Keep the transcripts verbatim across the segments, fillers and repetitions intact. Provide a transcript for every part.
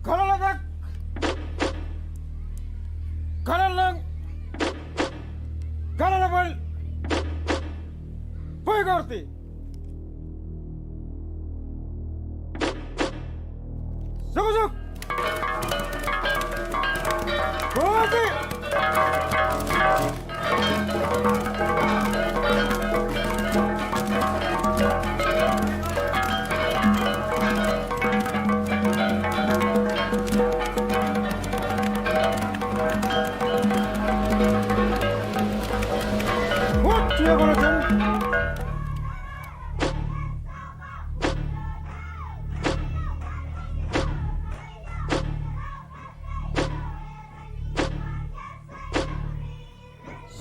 Kalelapak, kaleleng, kalelapak, pweikourdi. Sukosuk. Pweikourdi. Uht, ie kolotan.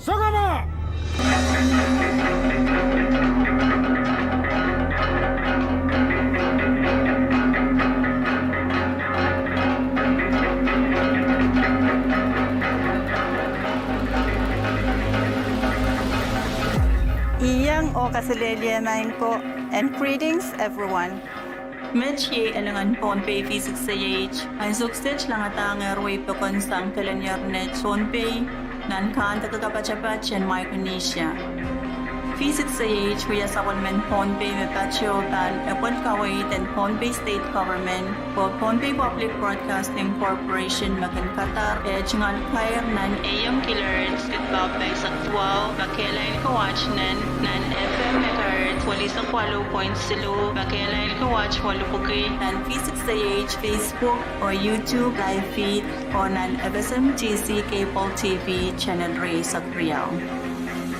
Sokama! Iang oh kaselehlie maing ko, and greetings everyone. Met iei elingan Pohnpei V six A H, ansou kiset langadahngehr wei pokon sang kelehn ierned Pohnpei, nan kahnde kepatapat en Micronesia. V six A H wia sapwellimen Pohnpei me patoh pahn epwel kaweid en Pohnpei State Government, oh Pohnpei Public Broadcasting Corporation me kin kadar eh tungoal kair nan A M kilohertz kid pahpa eisek duwau, me kehlail kowaht nen, nan F M megahertz welisek waluh point siluh, me kehlail kowaht welipwiki, nan V six A H Facebook oh YouTube live feed, oh nan F S M T C cable T V channel rieisek riau.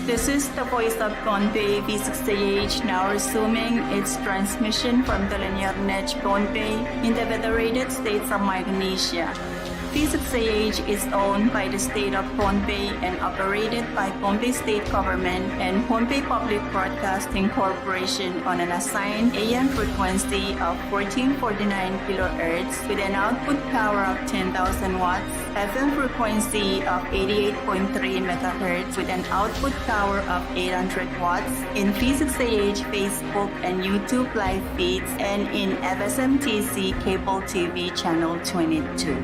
This is the voice of Pohnpei V six A H, now resuming its transmission from Telenier Net, Pohnpei, in the Federated States of Micronesia. V six A H is owned by the State of Pohnpei and operated by Pohnpei State Government and Pohnpei Public Broadcasting Corporation on an assigned A M frequency of fourteen forty-nine kilohertz with an output power of ten thousand watts, F M frequency of eighty-eight point three megahertz with an output power of eight hundred watts, in V six A H Facebook and YouTube live feeds, and in F S M T C cable T V channel twenty-two.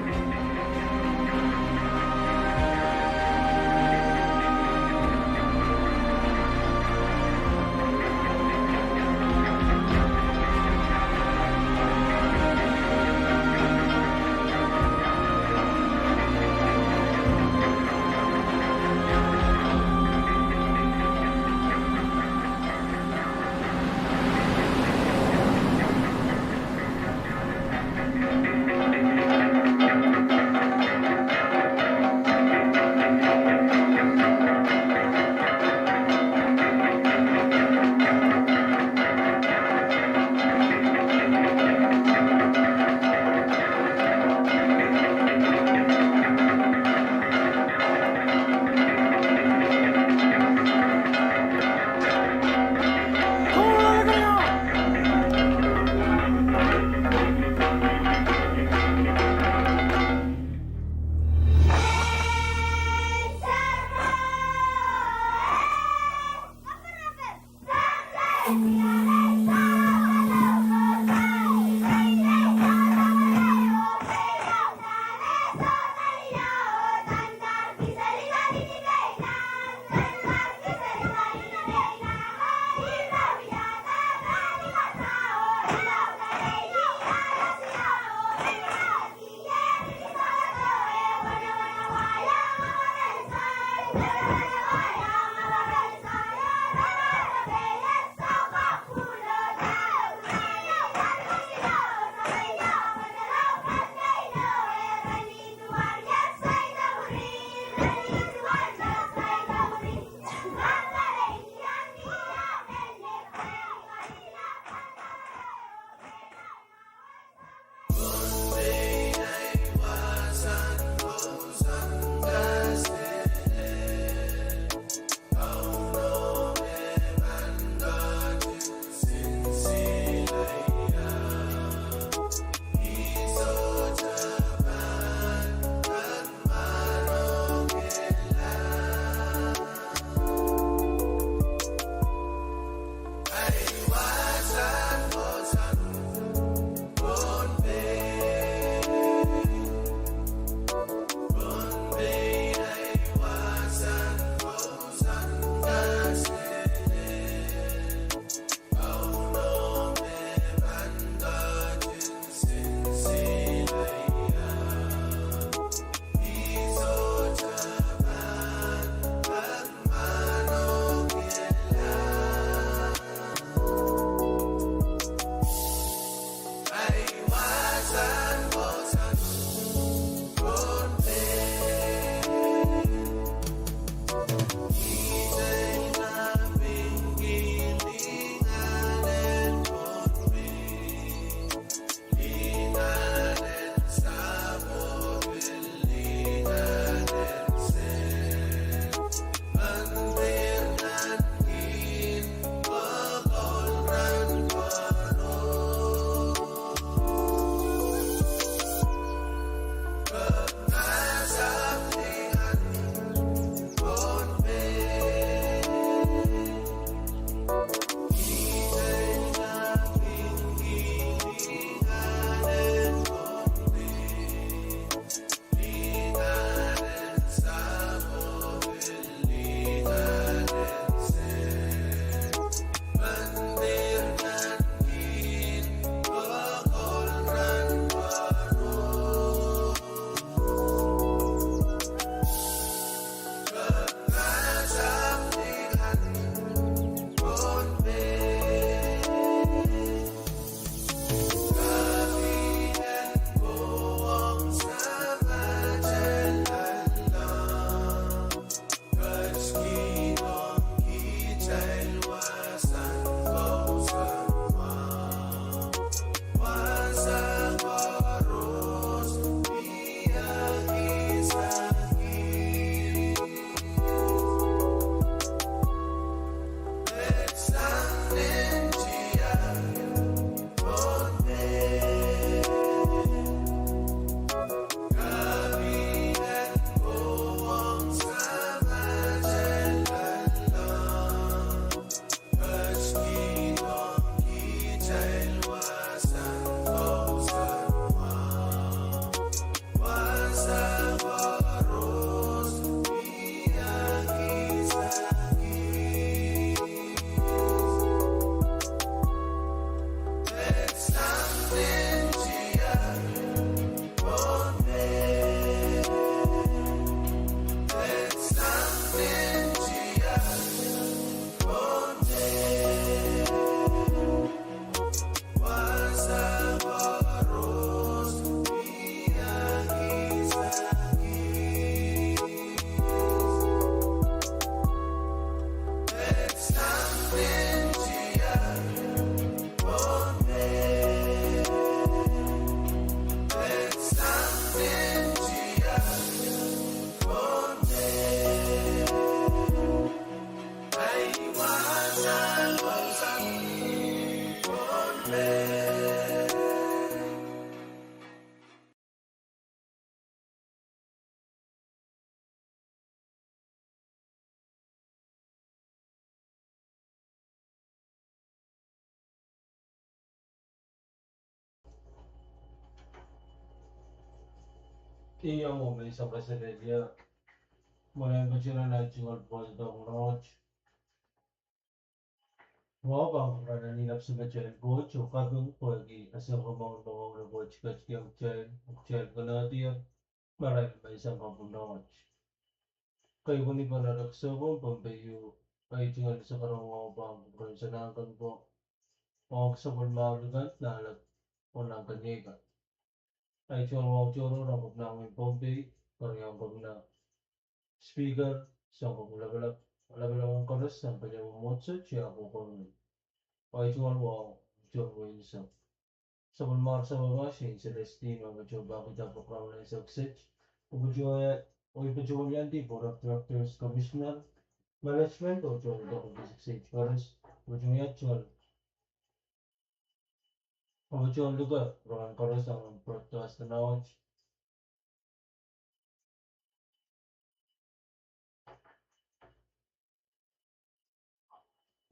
Ih omw me I sapwellimaniki, mwein patohwan ei tungoal pwosoned ong Koht. Wahu pahn kupwuramwail ni lapwsapwtehn Koht oh kaping pwehki esingek mwahu en mwahu en Koht ketiket kitail, kitail kalahngan, marain me I sang kapwunod. Kei pwini pwehn rak sohpeiong Pohnpei ieu, ei tungoal sakaradahn wahu pahn kupwuramwail sang kan pwong, ong sapwellimamwail kan, nan lap oh nan kaniei kan. Ei tungoal wahu tohrohr ong Kopina en Pohnpei, Keriau Kopina, Speaker, Sounkopwung Lapalap, Lapalap en Koaros, Sampah Mwomwohdiso, Tiahk oh Komour. Ei tungoal wahu tohrohr ong sapwellimamwail, sapwellimamwail Sahn Celestine, me patohwan pahkihda pwukoa nan eisek sehse, oh patohwan, oh patohwan iang di Board of Directors, Commissioner, Management, oh tohn dok V six H Koaros, oh patohwan iang tohn, oh patohwan luke rohng koaros sang broadcast en Koaros.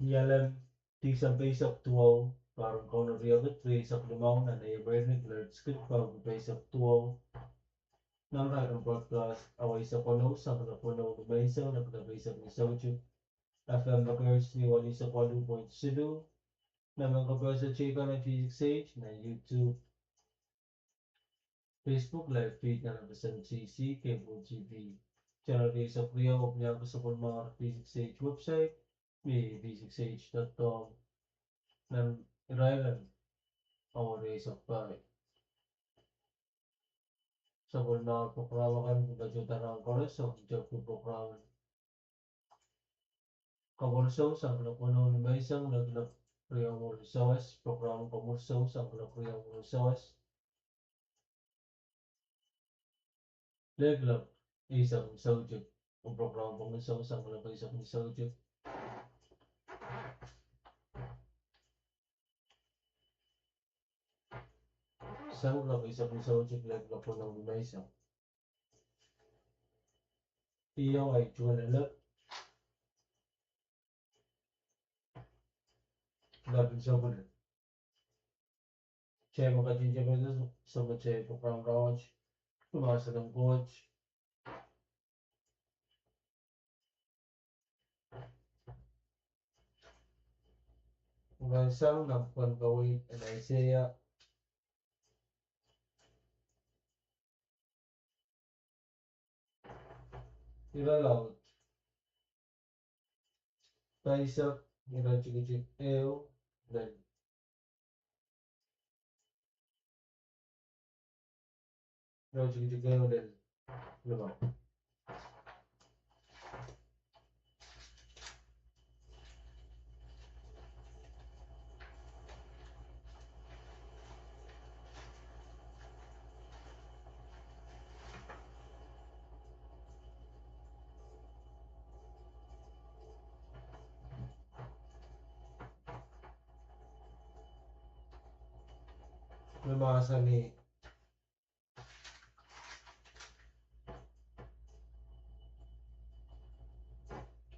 Ni Alem, Tisempe eisek duwau, pahr en Kauno riekid, rieisek limau, nan ei American Clerks Guild, pahr en eisek duwau. Nan irair en broadcast, awa eisek weneu, sang kuloak weneu nimenseng, nan kuloak eisek ni soutik. F M megahertz ni walu eisek walu point siluh. Nan mehn kapehse teikan en V six H, nan YouTube, Facebook live feed nan F S M C C, cable T V. Channel eisek riau, oh pil iang kak sapwellimamwail V six H website, me V six H dot com. Nan irair en awa rieisek pahieu. Sapwellimamwail pwukoa kan, patohwan dahn koaros, oh patohwan pwukoa Komour Show sang kuloak weneu nimenseng, lel kuloak riau weneu sawas, pwukoa Komour Show sang kuloak riau weneu sawas, lel kuloak eisek ni soutik, oh pwukoa Komour Show sang kuloak eisek ni soutik, sang kuloak eisek ni soutik, lel kuloak weneu nimenseng. Ih ei tungoal lel, lel pil sapwellimanki. Kitail me ketin tepida, sapwellimatail pwukoa rahnwet, mahsen en Koht. Irail sang nan pwuhken kaweid en Aiseia. Ire laud. Paisek, ire tikitik ehu lel. Ire tikitik ehu lel limau. Me mahsanih,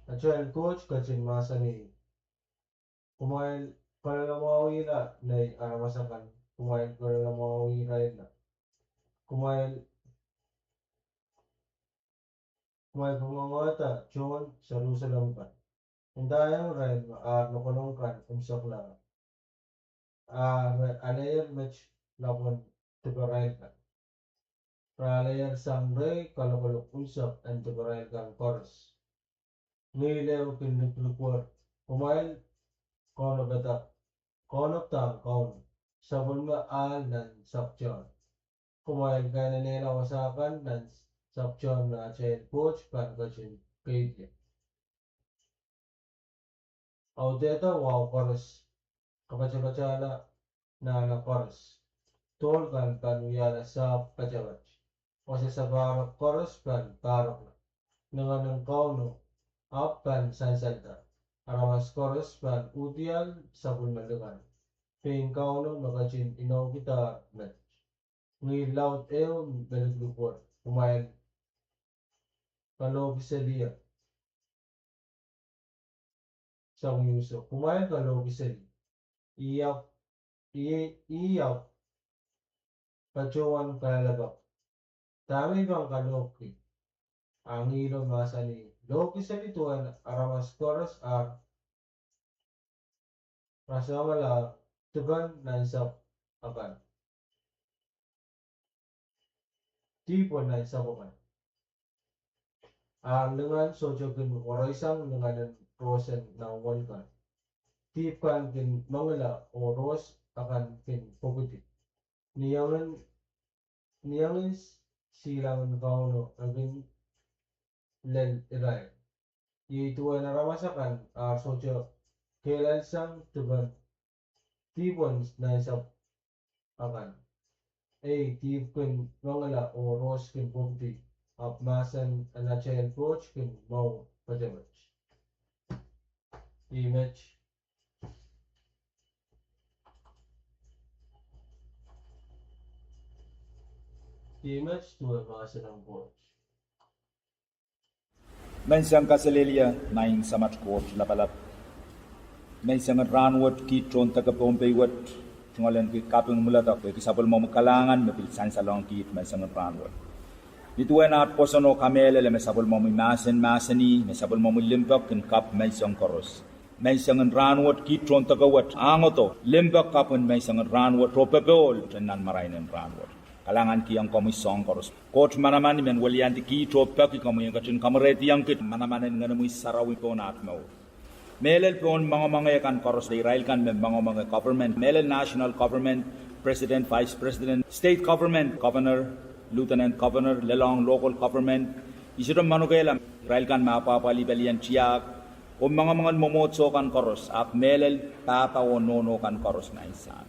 atail Koht ketin mahsanih, kumwail kalelamakihla nei aramas akan, kumwail kalelamakihla irail, kumwail, kumwail kangoangehda tohn Serusalem kan. Ndahiong irail me ar lokolong kan unsek, a re aleier met lapwen diparail kan. Re aleier sang rehi kalokolok unsek en diparail kan koaros. Ngihl ehu kin likilikwer, kumwail kaunopada, kaunopadahng Kauno, sapwellime ahl nan sapwtehn. Kumwail kainenehla wasa kan nan sapwtehn me atail Koht pahn ketin keidie. Audehda wahu koaros, kapatapatala nahna koaros. Dohl kan pahn wiahla sahpw patapat. Wasa sapahrek koaros pahn pahrekla. Lingan en Kauno ahpw pahn sansalda. Aramas koaros pahn uhdiahl sapwellime lingan. pein Kauno me ketin inoukihda met. Ngihl laud ehu me likluk wet, kumwail kalohkiseli ie. Sang uso, kumwail kalohkiseli. Ih ahpw, ih, ih ahpw patohwan kalelapak. Dahme I pahn kalohki? A ngihlo mahsanih, lohkiseli duwen aramas koaros ahr rasehngala dipen nansapw akan. Dihp en nansapw akan. Ahr lingan sohte kin warohsang lingan en rohs en nanwel kan. Dihp kan kin mengila oh rohs akan kin pwupwidi. Ni angin, ni angin silangin Kauno e kin lel irail. Iei duwen aramas akan ahr sohte kehlailsang dipen, dihp en nansapw akan. Ei, dihp kin mengila oh rohs kin pwupwidi, ahpw mahsen en atail Koht kin mour poatopoat. Ih met. Ih met duwen mahsen en Koht. Menseng kaselehlie, Maing Samat Koht Lapalap. Menseng en rahnwet kiht tohn deke Pohnpei wet, tungoalenki kaping mwuledek, pwehki sapwellimomwi kalahngan me pil sansalohng kiht menseng en rahnwet. Ni duwen aht pwoson oh kamehlele me sapwellimomwi mahsen mahsanih, me sapwellimomwi limpoak kin kapw menseng koaros. Menseng en rahnwet kiht tohn deke wet, ahngdo limpoak kapw en menseng en rahnwet oh popohl en nan marain en rahnwet. Kalahngankihong komwi soahng koaros. Koht manaman, I men weliandi kiht oh peki komwi en ketin kamwerehdiong kiht manaman en Ngenomwi Sarawi pohn aht mour. Mehlel pohn mongomonge kan koaros, irail kan me mongomonge government, mehlel national government, president, vice president, state government, governor, lieutenant governor, lelohng local government, I sohte manokehla irail kan me apwahpwalih pelien tiahk, oh mongomongen mwomwohdiso kan koaros, ahpw mehlel pahpa oh nohno kan koaros, Maing Sahm.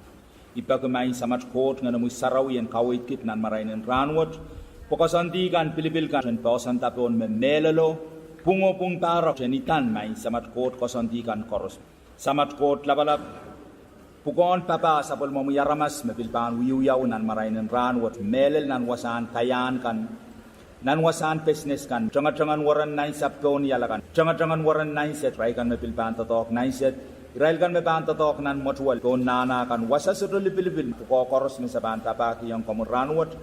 I peki Maing Samat Koht Ngenomwi Sarawi en kaweid kiht nan marain en rahnwet, pwe koasoandi kan, pilipil kan en poahsoanda pohn me mehlelo, pwung oh pwung pahrek en idan Maing Samat Koht koasoandi kan koaros. Samat Koht Lapalap, pwukoahn papah sapwellimomwi aramas me pil pahn wiewiawi nan marain en rahnwet, mehlel nan wasahn kaiahn kan, nan wasahn business kan, tengetengen weren nansapw pohn iala kan, tengetengen weren nansed, irail kan me pil pahn doadoahk nansed, irail kan me pahn doadoahk nan mwetuwel pohn nahna kan, wasa sohte lipilipil, pwukoa koaros me se pahn papahkihong komwi rahnwet.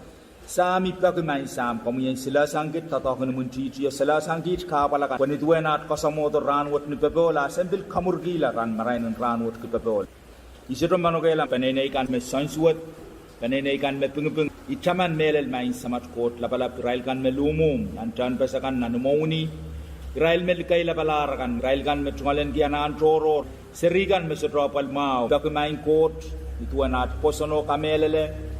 Sahm, I peki Maing Sahm, komwi en silahsang kiht doadoahk en imwintihtio, silahsang kiht kahpwal akan, pwe ni duwen aht koasoamwohdo rahnwet ni popohl, a sen pil kamwurkihla nan marain en rahnwet ki popohl. I sohte manokehla peneinei kan me soansuwed, peneinei kan me pingiping, I taman mehlel Maing Samat Koht Lapalap, irail kan me luhmwuhm nan tehnpas akan, nan imwowini, irail me likeilapalahr akan, irail kan me tungoalenki anahn tohrohr, seri kan me sohte apwal mwahu, peki Maing Koht, ni duwen aht pwoson oh kamehlele,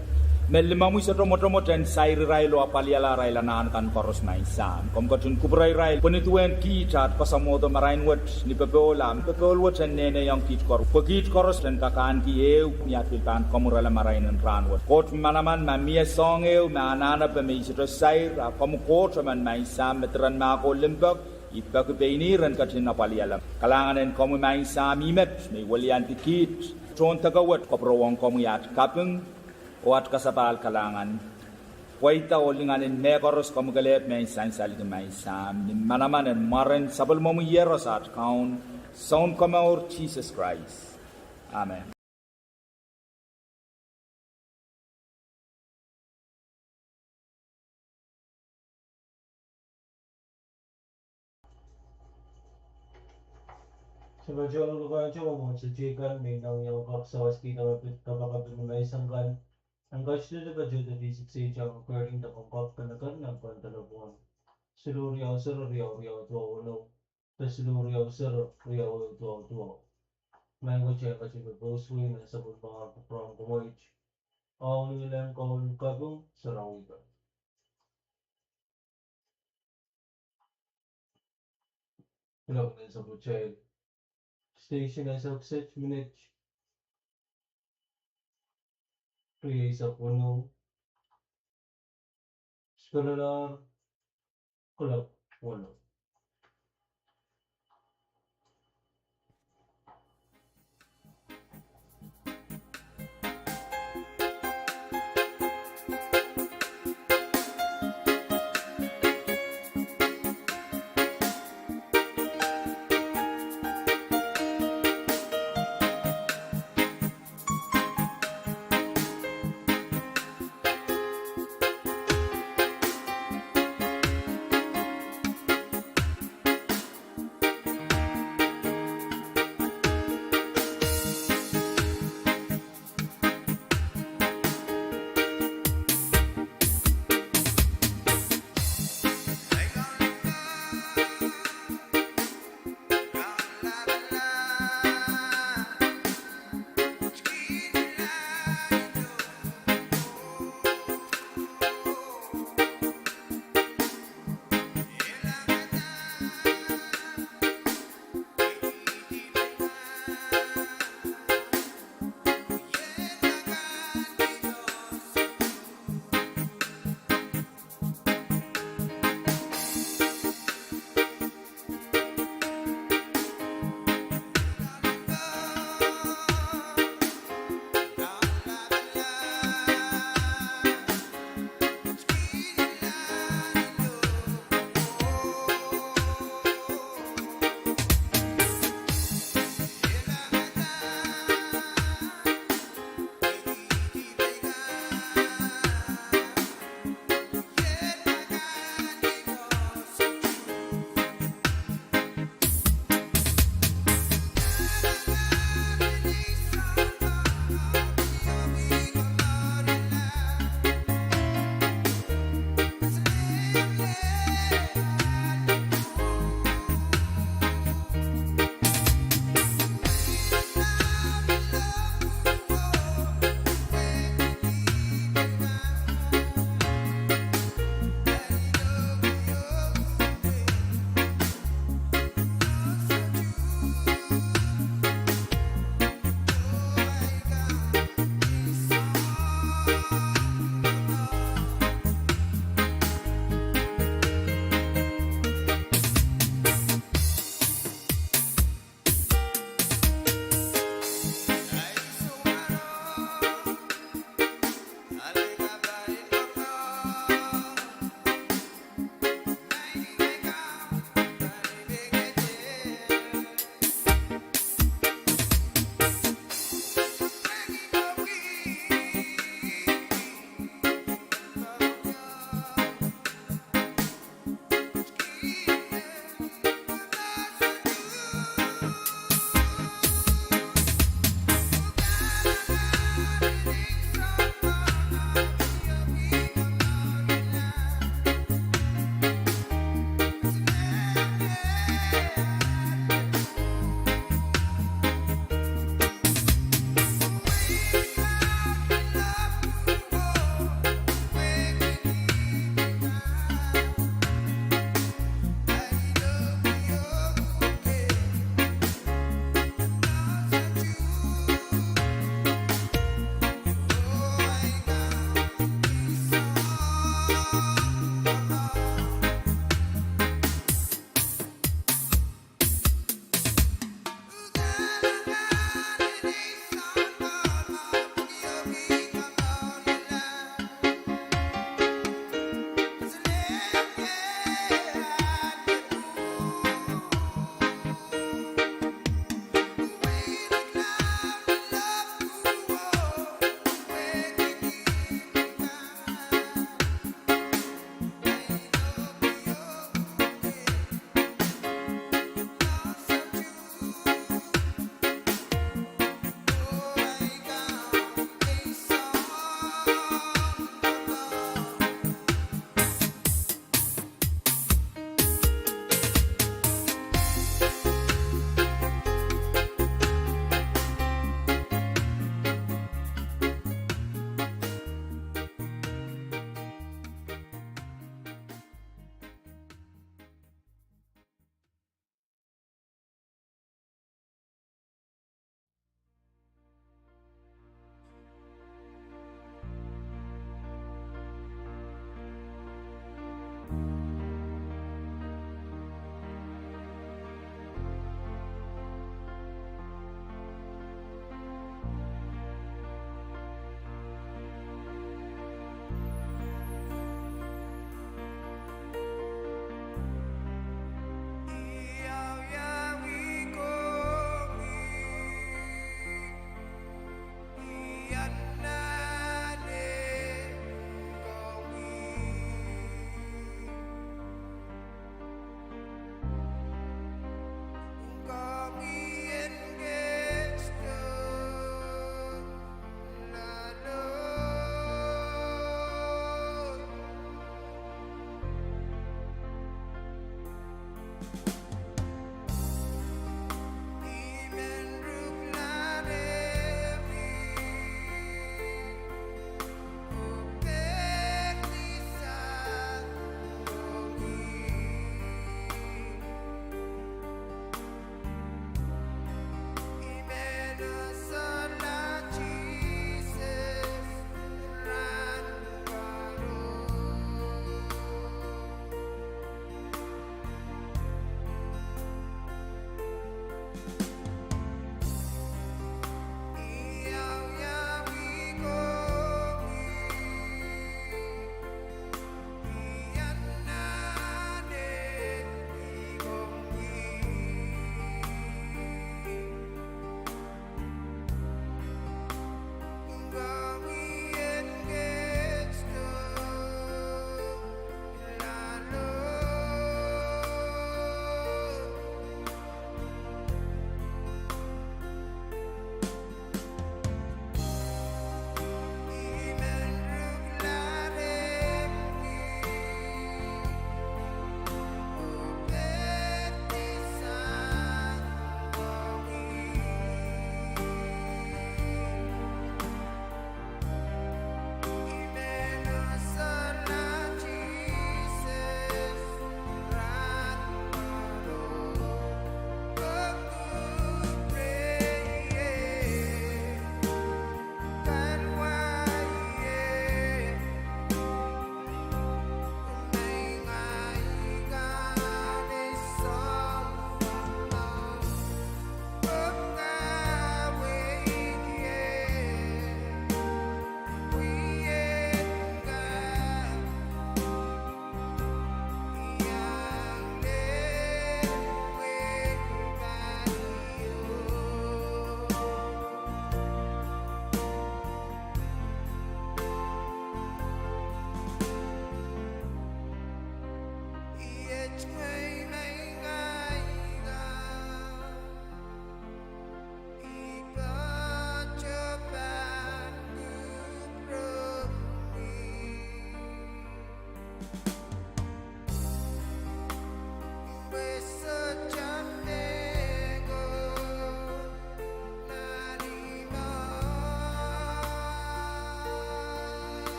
me limomwi sohte mwotomwot en sair irail oh apwaliala arail anahn kan koaros, Maing Sahm. Komw ketin kupwure irail, pwe ni duwen kiht aht koasoamwohdo marain wet ni popohl, a popohl wet en neneiong kiht koaros, pwe kiht koaros en kak ahneki ehu me aht pil pahn kamwurala marain en rahnwet. Koht manaman, ma mie soahng ehu me anahnepe me I sohte sair, a komwi Koht emen Maing Sahm me diren mahk oh limpoak, I peki pein ihr en ketin apwaliala. Kalahngan en komwi Maing Sahm, ih met me I weliandi kiht tohn deke wet, kapwurehng komwi aht kaping oh aht kasapahl kalahngan. Pweida oh lingan en mehkoaros komwi kelehpw me I sansalki Maing Sahm, ni manaman en mwaren sapwellimomwi Iehros aht Kaun, Sounkomour Sises Krais. Amen. Se patohwan luhkehte mwomwohdiso teikan me ineng iang kak sawaskihda me pid kapakap en menseng kan. Nan ketido de patohdo V six A tang recording de Compact Pelican nan pwand delepwohn siluh riau sero riau riau duwau weneu, de siluh riau sero riau duwau duwau. Language en ketido pwe post win en sapwellimomwi program komoit. Aung ilen kaun kaping sarawi kan. Kuloak nin sapwtail. Station en sokset minit rieisek weneu. Spelelahr kuloak weneu.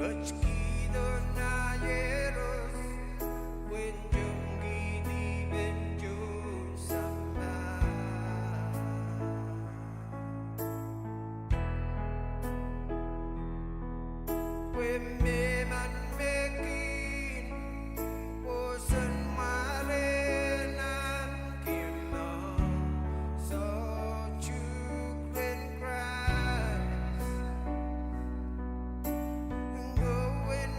Ketkihdo nah iehros pwehn tongkihdi pehn tohn sampah. Pwe mehmen me kin pwoson mwaren nan kihno, soh tuhk rehn Krais. Ngowen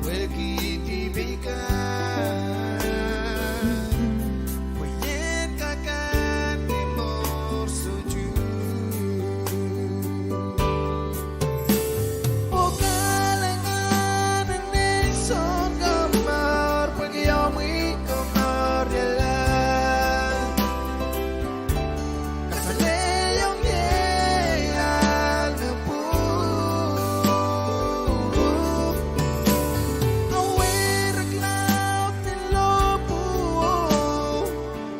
Pwehki dihpei kan, pwe ien kakan ni mour soutuk. Oh kalinganahn en Sounkomour, pwehki omwi komouriela. Kasalehiong ie ahl me pwung, a weirek laud ni lohpwuo,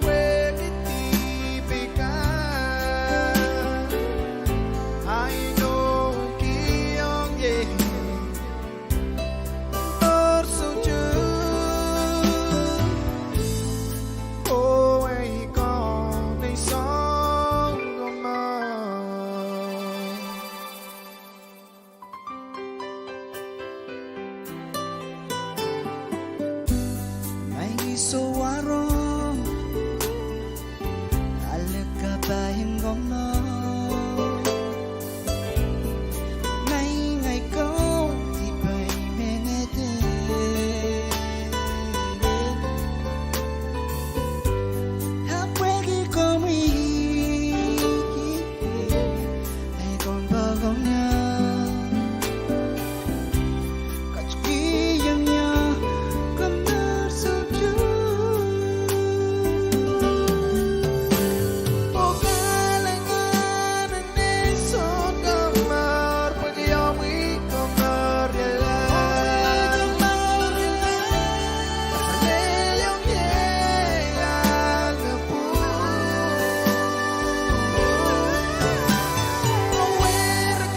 pwehki dihpei kan, a inoukihong ie mour soutuk. Oh ei Kaun, ei Sounkomour. Ngehi sohte warohng ale kapai en komour. Ngehi, ngehi kaundipai mengete. Ahpw pwehki komwi, ei Kaun poakohng iang, ketikihong ie komour soutuk. Oh kalinganahn en Sounkomour, pwehki omwi komouriela. Kasalehiong ie ahl me pwung, a weirek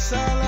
Sal